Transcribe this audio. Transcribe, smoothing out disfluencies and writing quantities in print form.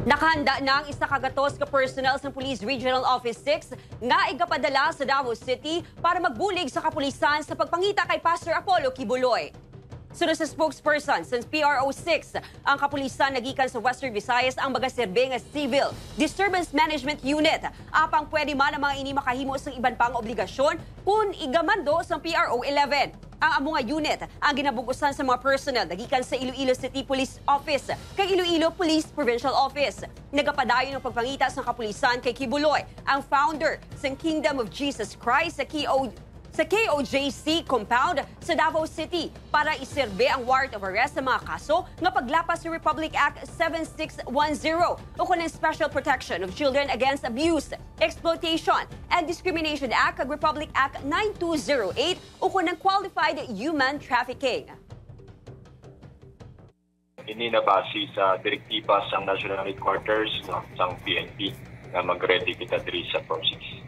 Nakahanda na ang 100 ka personnel sa Police Regional Office 6 nga igapadala sa Davao City para magbulig sa kapulisan sa pagpangita kay Pastor Apollo Quiboloy. Sunod sa spokesperson sa PRO 6, ang kapulisan nagikan sa Western Visayas ang magaserbe nga Civil Disturbance Management Unit. Apang pwede man ang mga ini makahimo sa iban pang obligasyon kung igamando sa PRO 11. Ang amo nga unit ang ginabugusan sa mga personnel nagikan sa Iloilo City Police Office kay Iloilo Police Provincial Office. Nagapadayon ang pagpangita sa kapulisan kay Quiboloy, ang founder sa Kingdom of Jesus Christ sa KOJC compound sa Davao City para iserbe ang warrant of arrest sa mga kaso nga paglapas sa Republic Act 7610 o kung ang Special Protection of Children Against Abuse, Exploitation and Discrimination Act kag Republic Act 9208 o kung ang Qualified Human Trafficking. Ini na base sa direktiba sang National Headquarters, no, sang PNP nga mag-ready kita diri sa process.